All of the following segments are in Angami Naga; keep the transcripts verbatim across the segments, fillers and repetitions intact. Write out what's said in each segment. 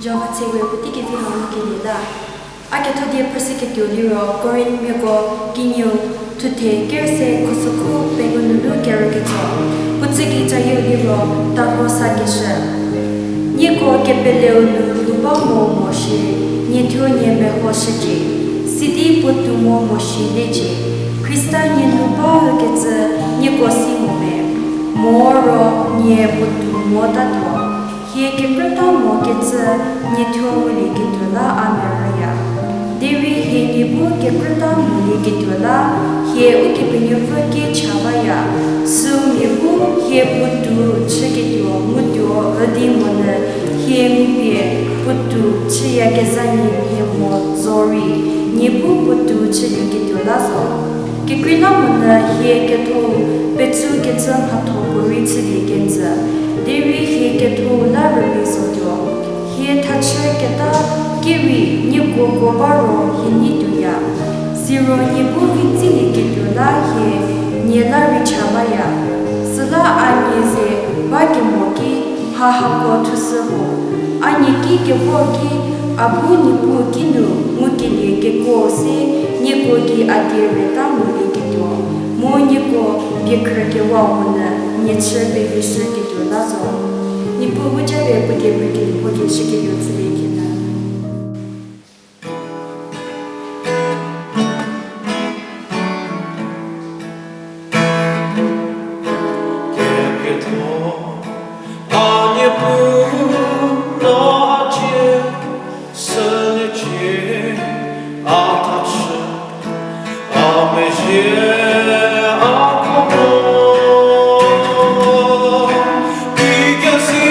Jihova tse we puotei kevi hau nu kelie la. A kethodie phrüshüketuo liro Korinthmiako kenieu thuthe kerüse khusükhu pengou nunu kerüketso. Puo tsügei cayieu liro tarho sakeshü. Nieko kepeleu nu lhou ba mo mo shi, nie thuo nie mehoshücie, sidi puotou mo mo shi lecie. Khrista nie nu ba ükecü nieko si mo me, moro nie puotou motatuo. Hie kekrüta mokecü nie thuo ngulieketuo la a merüya. Derei hie nie bu kekrüta molieketuo la hie Ukepenuopfü ki cha baya. Sü mia bu hie puotou chüketuo ngutuo üdi monyü hie ngupie puotou chüyakezha nie mhie mo zorei, nie bu puotou chülieketuo la zo. Kekreilamonyü hie ketho-u petsu kecü mhatho puorei chülie kenjü, derei hie ketho-u la rüli zotuo. Hie thachü keta ki rei nieko kuo ba ro hie nei tuoya. Siro nie bu vi tsilieketuo la hie nie la rei cha baya. Süla a nie ze ba kemo ki mha hako thushü ho. A nie ki kevor ki a bu Niepuu kinu ngukelie kekuo se nieko gei a die reta molieketuo, mu nieko biekhrü kewa monyü nie chü pevishüketuo la zo. Niepuu bu japie puo die pie kedipuo die shükelie chülie kenjü. Kekreitho, a Niepuu, no a cie, süliecie, a thachü, a mezhie, a khamo, ikesi,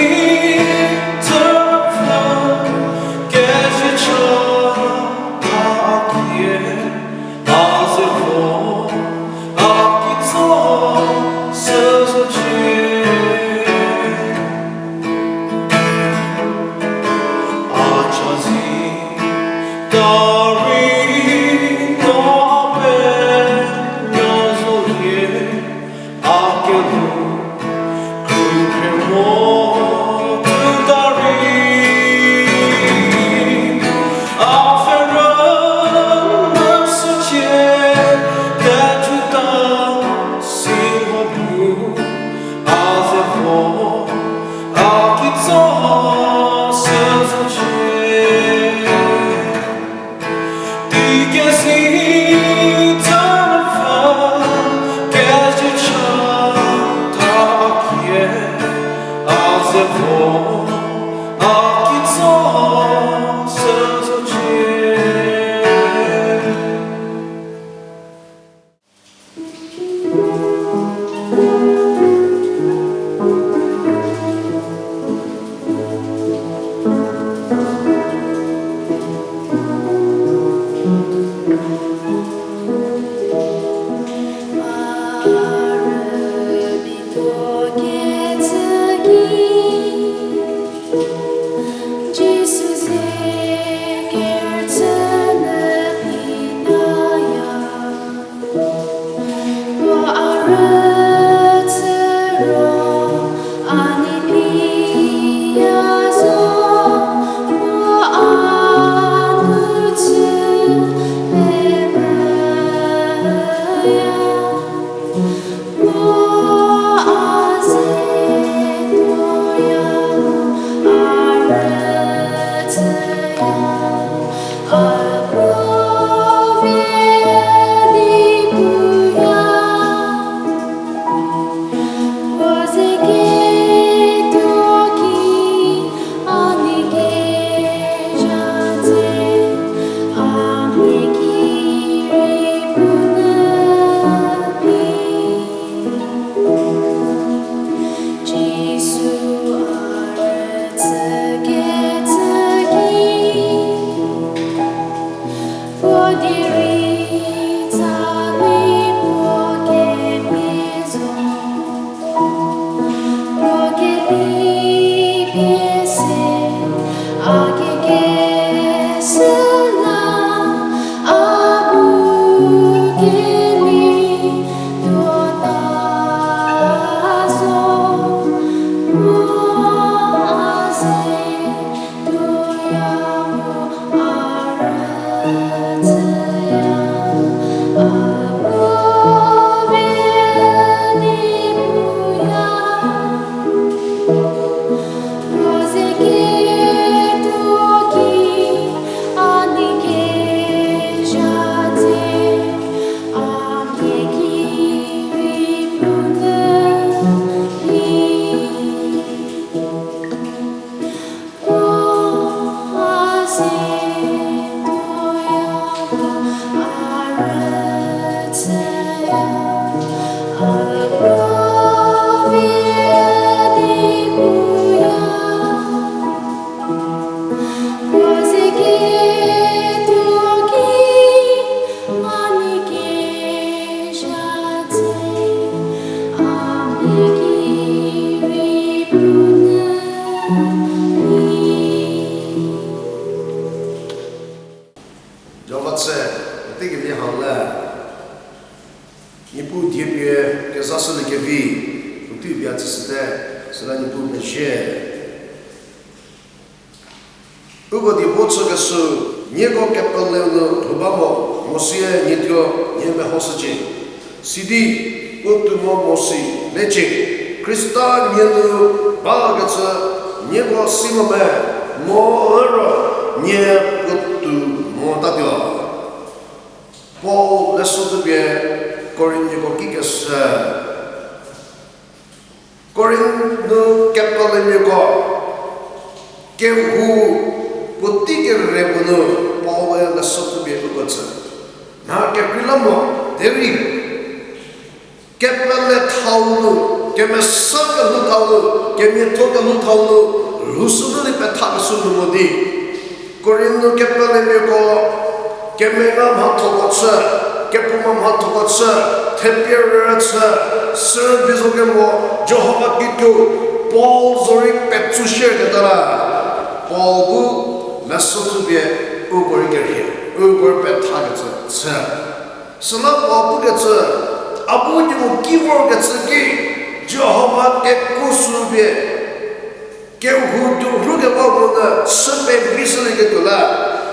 se, puotei kevi hau le. Niepuu die pie kezashülie kevi, puotei pie a tsüshüte, süla Niepuu pezie. Uko die puo chükeshü, nieko kepele nu lhou ba mo, mo sie nie tuo nie mehoshücie. Sidi, puotou mo mo si lecie. Khrista nie nu bakecü, nieko si mo me, mo üro, nie puotou motatuo. Paul leshü thupie Korinthmiako ki keshü. Korinth nu kepelemiako, kehou puotei kere puo nu Paul-e leshü thupie uko tsü. Mha kekreilamonyü derei, kepele thau nu, kemesa kelhou thau nu, kemiatho kelhou thau nu, lhoushü nu di pethakeshü nu mo di. Korinth nu kepelemiako, kemenga mhathoko chü, kephouma mhathoko chü, thepie rü chü, sü bizo kemo, Jihova kituo, Paul zorei petsu shierketa la, Paul bu leshü thupie uko rei kerhie, uko rei pethakecü chü. Süla Paul pukecü, a bu nieko ki vorkecü ki, Jihova kekuo sü pie, kehou tuo rhukeba puo nu chü pevishülieketuo la,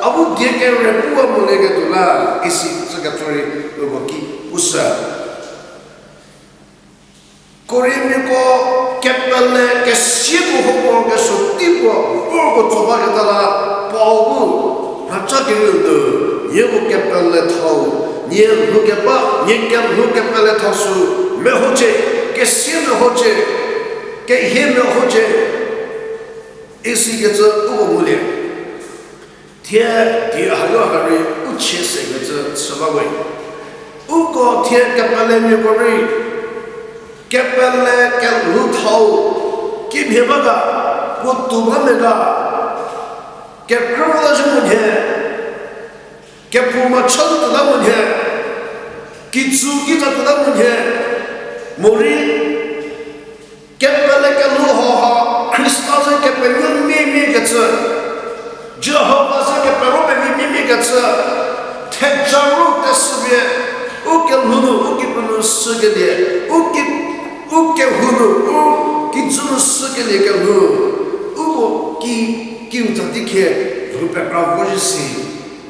a bu die kere puwa molieketuo la, isi sükecü rei uko ki pushü. Korinthmiako kepele kesia puo ho morokesuo tei puo vorko tso baketa la, Paul bu, mhaca kerieu nu, nieko kepele thau, nie lhou keba, nie kelhou kepele thau sü, mehocie, kesia mehocie, kehie mehocie, isikecü uko ngulie. Thie die hayo ha rei u chie sekecü chü ba we. Uko thie kepelemiako rei, kepele kelhou thau, kimhie ba ga, puotou ba me ga, kekrü la zhü mo nhie, kephouma cha tuota mo nhie, kijü ki za tuota mo nhie, morei, kepele kelhou hauha, Khrista ze kepenuo mimia kecü, Jihova ze kepero pevi mimia kecü, theja ru teshüpie, u kelhou nu, u kikru nu sükelie, u ki, u kehou nu, u kijü nu sükelie kelhou, uko ki, kiu tsa di khie, lhou pekra vo zhü si,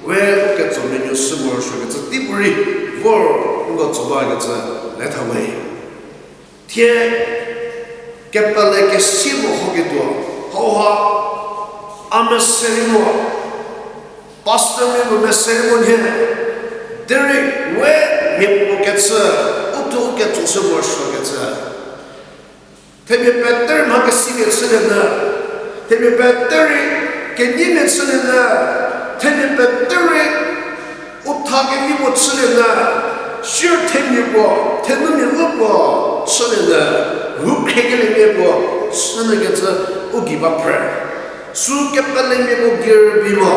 we u ketso menuo sü morosuokecü tei puorei, vor, uko tso bakecü, le tha we. Thie kepele kesia mo hoketuo, hauha, a mese rei mo, pastormia puo mese rei mo nhie, derei we mia puo kecü, u thuo u ketso sü morosuokecü. Themia pete rei mha kesimia chülie nyü, themia pete rei kenyimia chülie nyü, themia pete rei u tha kevi puo chülie nyü, sir themia puo, thenumia vo puo chülie nyü, rhu khriekeliemia puo chünyükecü u gei ba phre. Sü kepelemiako gei rübei mo,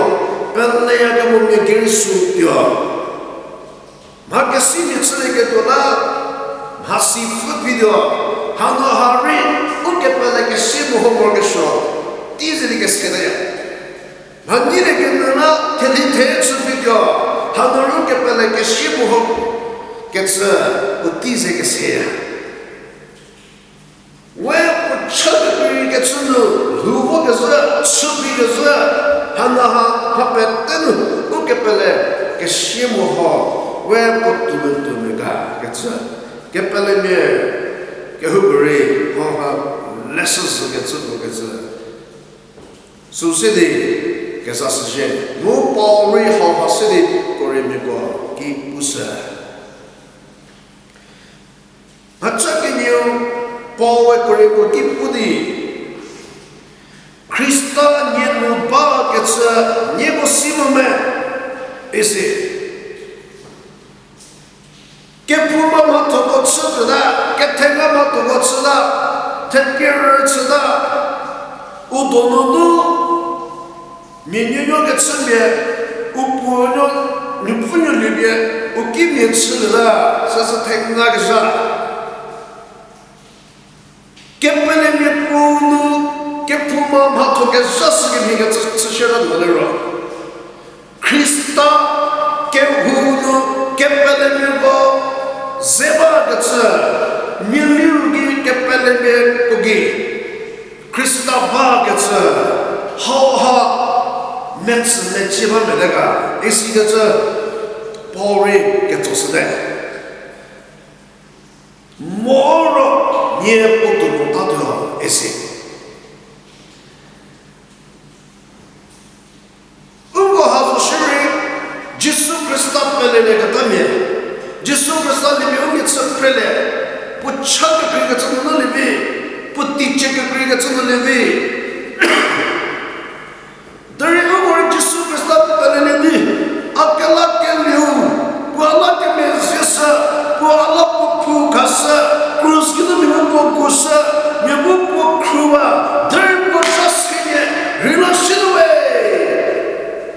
peleyakemomia gei rei sü tuo. Mha kesimia chülieketuo la, mhasi pfhü pituo, hanu ha rei, u kepele kesia mo ho morokesuo, tei ze di keseya. Mha nyilie kenyü la, theli the chü pituo, hanu rei u kepele kesia mo ho kecü, u tei ze keseya. We puo chü kekreikecü nu, lhou vokezhü, chüphi kezhü, hanu ha, mha pete nu, u kepele kesia mo ho, we puo tuo nu tuo me ga kecü, kepelemia, kehoupuorei, hauha, leshü zhükecü puo kecü. Süu se di, keza shüzhie, mu Paul rei hauha se di, Korinthmiako ki pushü. Mhaca kenieu Paul-e Korinthko ki pu di, Khrista nie nu bakecü nieko si mo me, isi. Kephouma mhathoko chütuota, kethenga mhathoko chüta, thepie rü chüta, u donunu, mia nuonuo kechümia, u puonuo, nuopfünuo liepie, u kimia chülieta, süsü thengakezha. Kepelemia puo nu, kephouma mhatho kezha sükemhie kecü chüshüta mo liro, Khrista Kehou nu kepelemiako ze bakecü, mialiu gei kepelemia ko gei Khrista bakecü, hauha metsü mecie ba mete ga, isikecü Paul rei ketsoshüte. Moro nie puo tuo motatuo isi. Uko ha zo shierei, Jisu Khrista pelelieketamia, Jisu Khrista liemia u mia chü prelie, puo cha kekreikecü nunu lievi, puo teicie kekreikecü nu lievi. Derei uko rei Jisu Khrista pelelie di, a kelakelieu, puo a la kemezhieshü, puo a la puo phu khashü, krus geinu mia bu puo kuoshü, mia bu puo khruwa, derei puo cha sinie rheila shütuo we.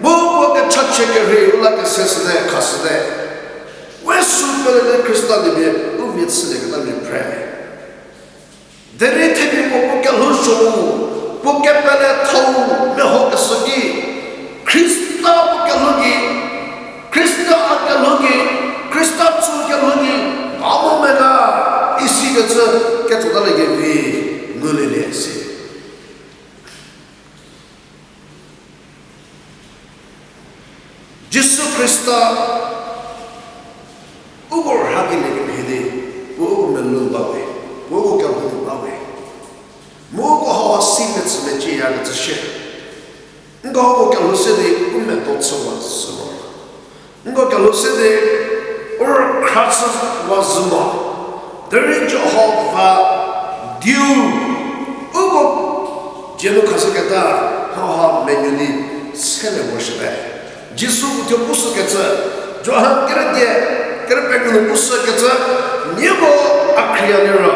Mu puo kechachie kerhei u la keseshüte, khashüte. We sü pelelie Khrista liemia u mia chülieketamia phre. Derei themiako puo kelhouzho, puo kepelethou mehokeshü ki, Khrista puo kelhou ki, Khrista a kelhou ki, Khrista tsü kelhou ki, ba mo meta, isikecü ketsota lekevi ngulielie si. Jisu Khrista uko rhakelie kemhie di, puo uko melou ba we, puo uko kelhou nu ba we. Mu uko hau si metsü mecieyakecü shie. Nko uko kelhou se di u medo chüwa zhü mo. Nko kelhou se di u rükhra chüwa zhü mo. Derei Jihova dieu uko dzie nu khashüketa, hauha menuo di selie morosuote. Jisu uthuo pushükecü, Johan kerüdie, kerü pengou nu pushükecü, nieko a khriea liro,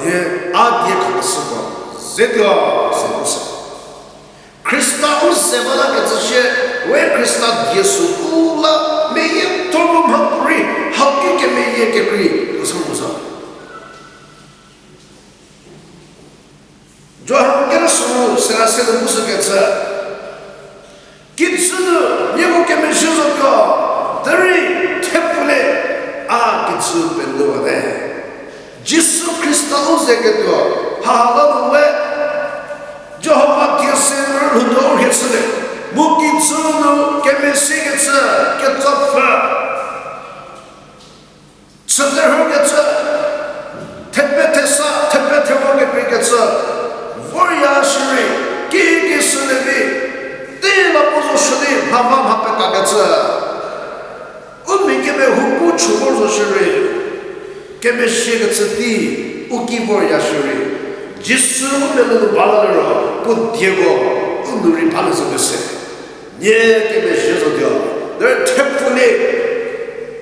die a die khakeshüko ze tuo, sü pushü. Khrista u ze balakecü shie, we Khrista die sü u la, meyietho mu mhapuorei, hau ki kemeyie kekrei, puo sü mo zo. Johan kerü süu serü se nu pushükecü, kijü nu nieko kemezhie zotuo, derei thepfulie, a kijü penuowate. Jisu Khrista u zeketuo, haha la nu we, Jihova die se nu rüluotuo u rhie chülie, mu kijü nu kemesiekecü, ketsopfü, chüterhükecü, thepe thesa, thepe thevo kekreikecü, vorya shierei, kikisülie vi, tei la puo zo shü di mhava mha pekakecü. U mia kemehou pu chü vor zo shierei, kemesiekecü tei u ki vorya shierei, Jisu u melou nu bata liro, puo dieko u nu rei balie zo kese. Nie kemezhie zotuo, derei thepfulie,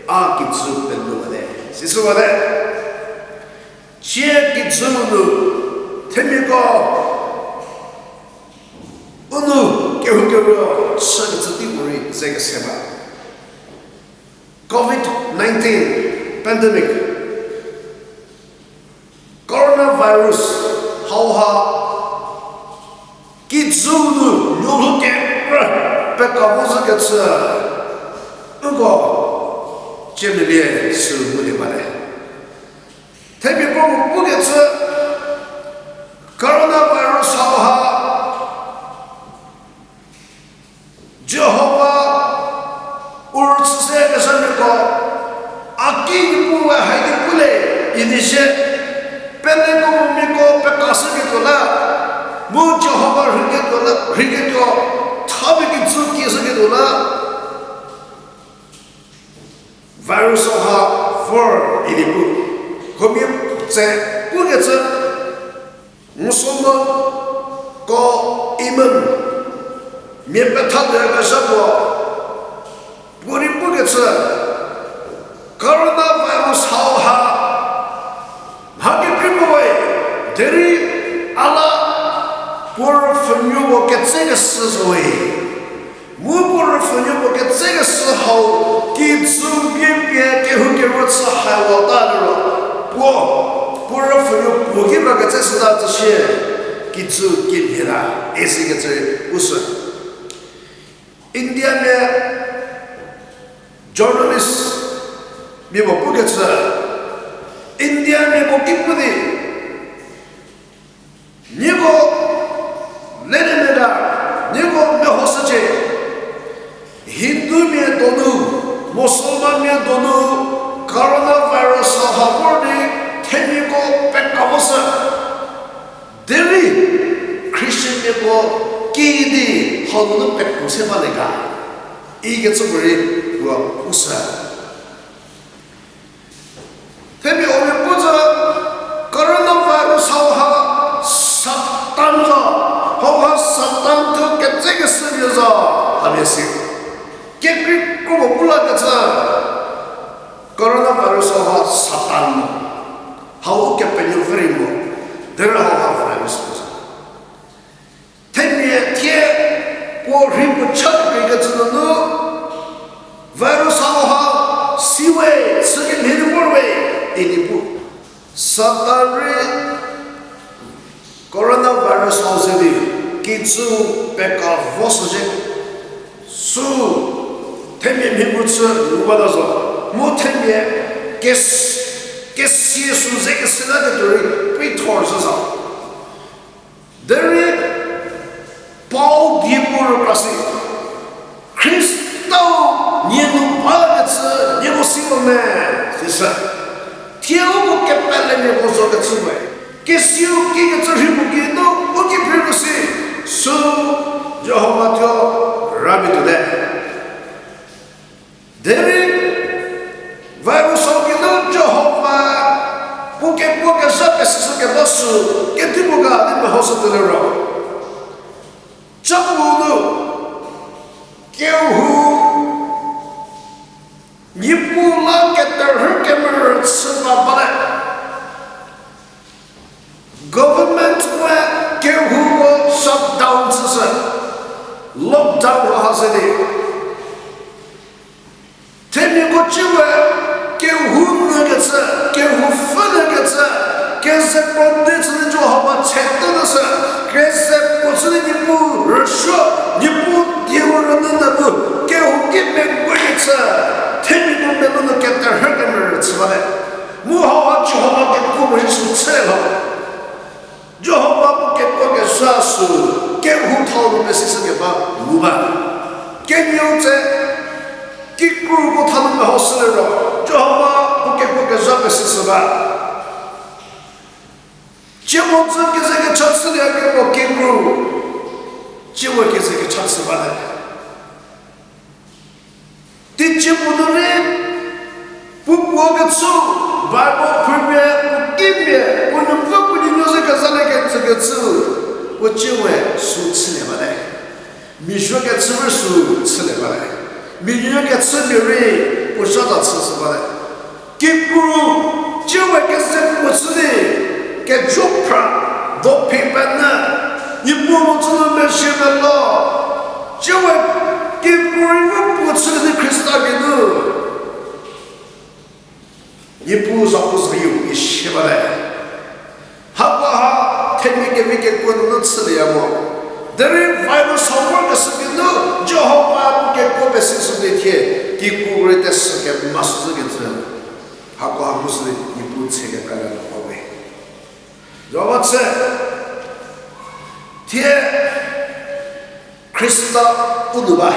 a kijü penuowate, sisüwate. Tsie kijü nu, themiako u nu kehoukeruo chükecü tei puorei zekese ba. Covid nineteen pandemic, coronavirus, hauha kijü nu nuolhou kekra pekavo zhükecü, uko ciemelie sü ngulie bate. Themia puo mu pukecü, coronavirus hauha Jihova u rüchü se kezhamiako, a ki Niepuu we hai di pule, idi sie, peleko mu miako pekashüketuo la, mu Jihova rheiketuo la, rheiketuo, thapie kijü kieshüketuo la, virus hauha vor idi pu. Huomia tse pukecü, Musulman ko imam, mia petha tuoyakezha puo, puo rei pukecü, coronavirus hauha mha kekrei puo we, derei a la puo rüpfhünuo puo ketsekeshü zo we. Mu puo rüpfhünuo puo ketsekeshü hau, kijü pie pie kehoukeruo chü haiwata liro, puo, puo rüpfhünuo puo ki ra ketseshüta tsüsie, kijü kimhie ta, isikecü pushü. Indiamia, Journalist mia puo pukecü, Indiamia puo ki pu di, nieko lelie meta, nieko mehoshücie, Hindumia donu, Musulmanmia donu, coronavirus ha ha vor di themiako pekavoshü. Derei Christianmiako kidi hau nunu pekro se balie ga, ikecü puorei puo pushü. Themia huomia pu zü, coronavirus hauha Satan zo, hauha Satan thuo ketsekeshümia zo, hamia si. Kekreikro puo pu lakecü, coronavirus hauha Satan, hau Ukepenuopfü rei mo, derei hauha virus puo zo. Themia thie puo rhei puo cha kekreikecü nunu, virus hauha siwe, sükemhie di vor we, idi pu. Satan rei coronavirus hau ze di kijü pekavoshüzhie. Sü themia mhi puo chü ngu bata zo, mu themia kes-, kesia sü ze keseta ketuo rei peithor zhü zo. Derei Paul die puo rükra si, Khristau nie nu bakecü nieko si mo me, sisü. Thie uko kepelemiako zokecü we, kesiu kikecü rhei puo ki nu u ki phriu si, sü Jihova thuo rhabi tuote. Derei virus hau geinu Jihova puo kekuo kezha pesishü keba sü kedipuo ga di mehoshütuo liro, ca puo nu kehou Niepuu la keterhü kemerü chü ba bate. Government we kehouko shutdown chüshü, lockdown ha se di. Themiako ciewe kehou nyü kecü, kehou pfhü nyü kecü, keze puo di chü di Jihova chete nyü sü, keze puo chü di Niepuu rüsuo, Niepuu dieu rünyü nyü bu, kehou ki pengou kecü, themiako melou nu keterhü kemerü chü bate. Mu hauha Jihova kekuo morosuo chü lho. Jihova puo kekuo kezha sü, kehou thau nu pesishü keba ngu ba. Kenieu tse, kikruko thau nu mehoshü liro, Jihova puo kekuo kezha pesishü ba. Tsie mhodzü keze kecha chülie kemo kikru, tsie we keze kecha chü bate. Teicie puo nu rei, puo puo kechü, Bible phrüpie, puo kimia, puo nupfü puo nuonuo ze kezalie kecü kechü, puo tsie we sü chülie bate. Mizuo kechü rei sü chülie bate. Minuo kechü mia rei puo zha za chüshü bate. Kikru, tsie we keze puo chü di, kejo phra, dophi penyü, Niepuu mhodzü nu mezhie melo, tsie we kikru rei vo puo chü di Khrista geinu Niepuu za puo zayieu mia sie bate. Hakoha themia kevi kekuo nunu chülieya mo. Derei virus hau vor keshü geinu Jihova puo kekuo pesishü di thie, kikru rei tesü kemashüzhü kecü. Hakoha mu sü di Niepuu tse kekra la pawe. Jihova tse, thie Khrista u nu ba.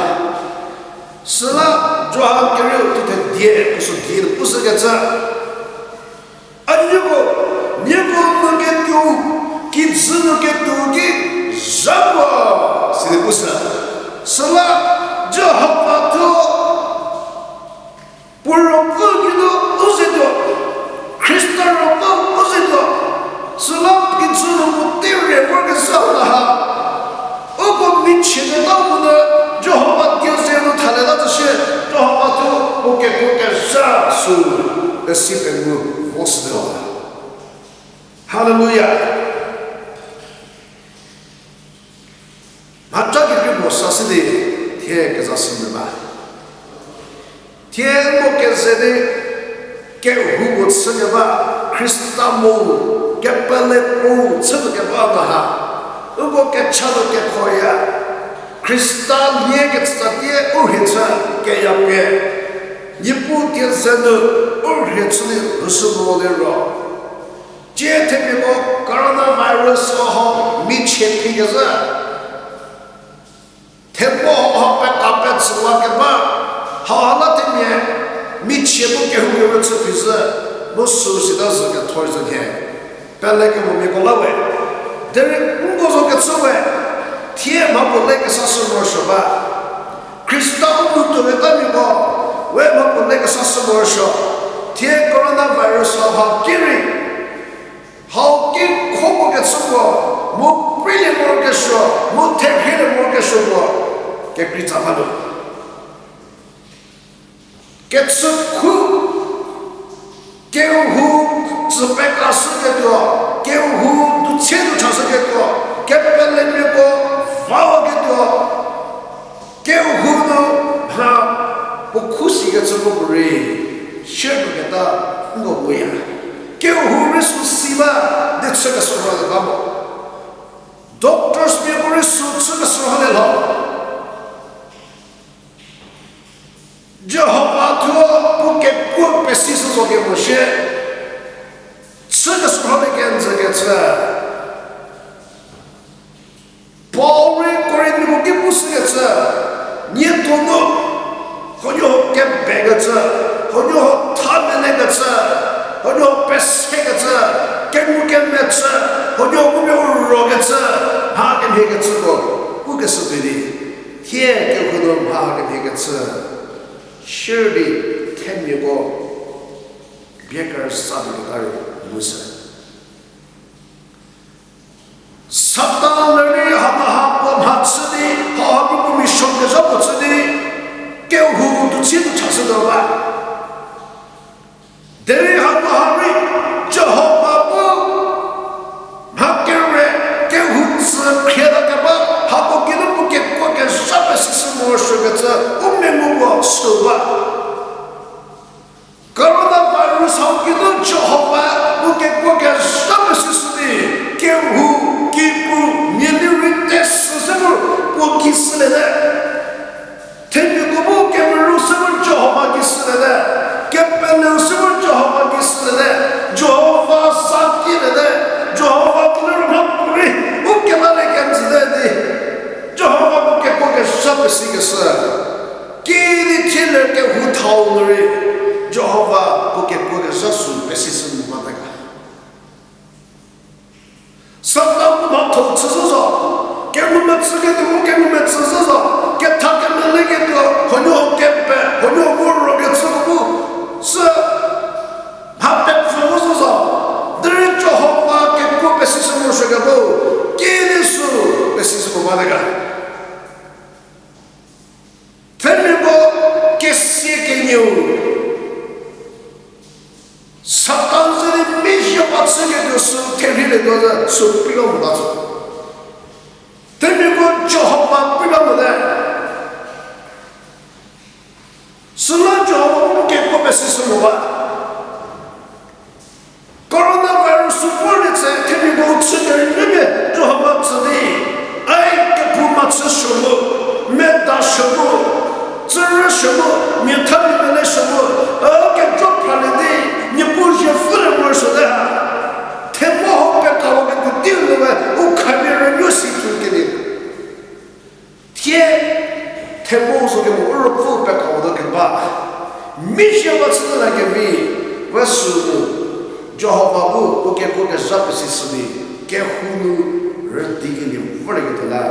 Süla Johan kerieu thuthe die, puo sü die nu pushükecü, a nieko, nieko nu ketuo, kijü nu ketuo ki zha puo, sidi pushü. Süla Jihova thuo puo ruopfü geinu u zetuo, Khrista ruopfü u zetuo, süla kijü nu puotei rei vorkezhü la ha, uko michie keta puo nu Jihova die ze nu thalieta zhü shie, Jihova thuo puo kekuo kezha sü, pesi pengou voshütuo. Haleluya. Mhaca kekreiko sa si di, thie kezashü nyü ba. Thie nko keze di, kehouko chükeba, Khrista mu, kepele puo chütuo keba nu ha, uko kecha nu kekhoya, Khrista lie kecüta tie u rhie chü keya pie. Niepuu tieze nu u rhie chü di lhoushü mo liro, tsie themiako coronavirus hau michie phi kezhü, thebo hau ha peka petsüwa keba, hauha la themia michie mu kehoukewe chü phi zhü, mu süu sita zhü ketho zo nhie. Pelekemomiako la we, derei nko zo kechü we, thie mhapuo le kesashü morosuo ba. Khrista u nou tuo keta miako, we mhapuo le kesashü morosuo, thie coronavirus hau ha ki rei, hau ki kho puo kechü puo, mu preilie morokesuo, mu therhielie morokesuo puo, kekrei tsa ba nu. Kechükhu, kehou tsü pekashüketuo, kehou duchie nu chashüketuo, kepelemiako vawaketuo, kehou nu mha puo khu sikecü puo rei, share nu keta nko nguya. Kehou rei sü si ba, di chü keshürho le ba mo. Doctors miako rei sü chü keshürho le lho. Jihova thuo puo kekuo pesishü zo kemo shie, chü keshürho le kenjü kecü. Paul rei Korinthmiako ki pushükecü, nie tuo nu, huoniehuo kebekecü, huoniehuo tha melekecü, huoniehuo pesekecü, kengu kemecü, huoniehuo ngumia u rokecü, mha kemhiekecüko pukeshü tuoi di, thie kehou nu mha kemhiekecü share di themiako bie kerüsa tuoketa rei ngushü. Satan lerei hanu ha puo mha chü di, hauha puo mission kezha puo chü di, kehou duchie nu chashütuo ba. Derei hanu ha rei Jihova bu mha kere kehou tsü khrieta keba, hako geinu puo kekuo kezha pesishü morosuokecü u mengu puo sü ba. Coronavirus hau geinu Jihova puo kekuo kezha pesishü di, kehou ki pu mia lirei tesü se mu puo gei shüliete. Themiako bu kemeru se mu Jihova gei shüliete. Kepeleu se mu Jihova gei shüliete. Jihova za kiliete. Jihova kinu rüna puorei u kelalie kenjüte di, Jihova puo kekuo kezha pesikeshü kidi thie le kehou thau nu rei Jihova puo kekuo kezha sü pesishü mo bate ga. Satan bu mhatho chüzhü zo, kengumetsü ketuo u kengumetsü zhü zo, ketha kemeleketuo huonuo kepe, huonuo vorokecü bu sü mha pepfü vo zhü zo, derei Jihova kekuo pesishü morosuokeba kidi sü pesishü mo bate ga. Themiako kesia kenieu Satan ze di mezhie ba chüketuo sü therhilietuo zhü sü pilo mota zo. Themiako Jihova pilo mote. Süla Jihova bu kekuo pesishü mo ba. Coronavirus sü vorlie tse themiako chü kerünyümia Jihova tsü di, ai kephouma chü suo mu, meda suo mu, tsürü suo mu, mia thamia mele suo mu, a kejo phralie di, Niepuu zie pfhülie morosuote ha. Themo hau pekawaketuo teiu nu we u khamia rünuo si tuo kenie. Thie themo zo kemo u ruopfü pekawa do keba, mezhie ba chüte la kevi, we sü nu Jihova bu puo kekuo kezha pesishü di, kehou nu rüdikelie vorlieketuo la.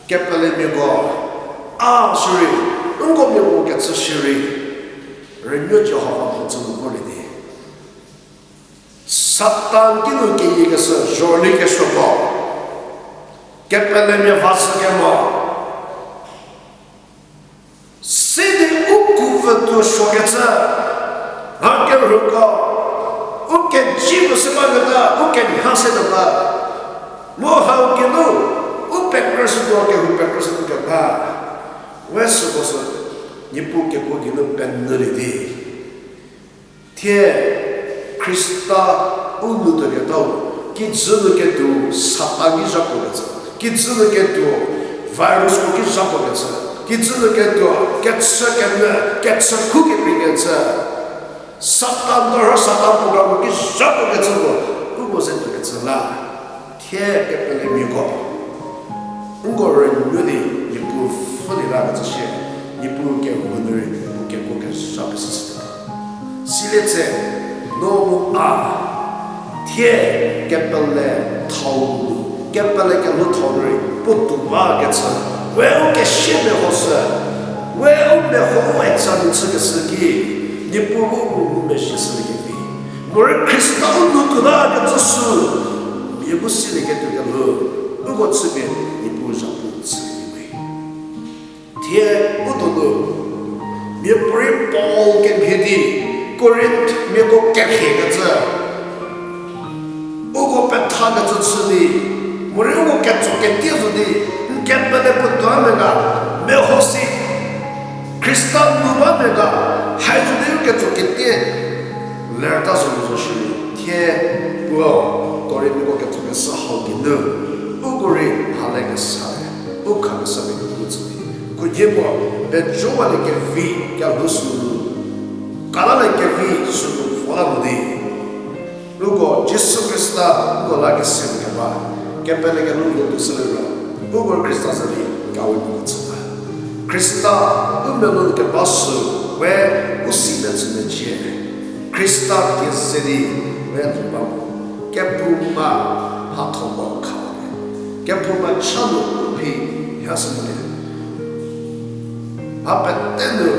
Kepelemiako, a shierei, nko miapuo kecü shierei, rünuo Jihova mhodzü nu vorlie di. Satan kinu keyiekeshü zhorüli kesuoko, kepelemia vashü kemo, sidi u kuvetuo suokecü, mha kerhuko, u keji puo se baketa u kemhie se tuo ba, mu hau geinu u pekrüshütuo kehou pekrüshütuo keba, we süko sü Niepuu kekuo geinu penyülie di. Thie Khrista u nou tuoketau, kijü nu ketuo Satan ki zhapuo kecü, kijü nu ketuo virus ko ki zhapuo kecü, Kijü nu ketuo, kechü kenyü, kechü khu kekreikecü. Satan torho, Satan program ki zhapu kecü mo, uko ze tuo kecü la. Thie kepelemiako, nko rünyü di Niepuu pfhü di la kecü shie, Niepuu kehou nu rei u kekuo kezha pesishüte. Silie tse, no mu a, thie kepele thau nu, kepele kelhou thau nu rei puotou ba kecü, we u kesie mehoshü, we u meho u etsa nu chükeshü ki, Niepuu bu u ngumezhie shülie kevi. Morei Khrista u nu tuo la kecü sü, mia bu silieketuo kelhou, uko chüpie Niepuu zhapu chülie we. Thie u donu, miapuorei Paul kemhie di, Korinthmiako kerhiekecü, uko pethakecü chü di, morei uko ketso ketie zo di, n kepele puotou mega, meho si, Khrista nu ba mega, hai zo di u ketso ketie lerta zo zo shi, thie puo Korinthmiako ketso kesa hau geinu, uko rei hale kesa, u kha kesa mia puo tsü di, khunhie puo, pejowalie kevi kelhou sü, kalalie kevi sü nu vola mo di, uko Jisu Khrista uko la kese keba, kepele kelhou nu tuo shülie ro, uko Khrista ze di kawe mo kecü ba. Khrista u melou keba sü, we u si metsü mecie. Khrista die ze di we lhou ba mo. Kephouma mhatho mo kha. Kephouma cha nu u phi hashü molie. Mha pete nu,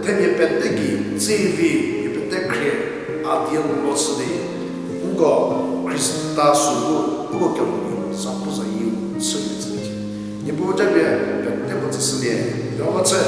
themia pete gei, tsivi, mia pete khrie, a die lo chü di, nko Khrista sü bu, uko kelhou nu, zapu zayieu, chülie tsüliecie. Niepuu japie, peteko tsüshülie, yoba chü.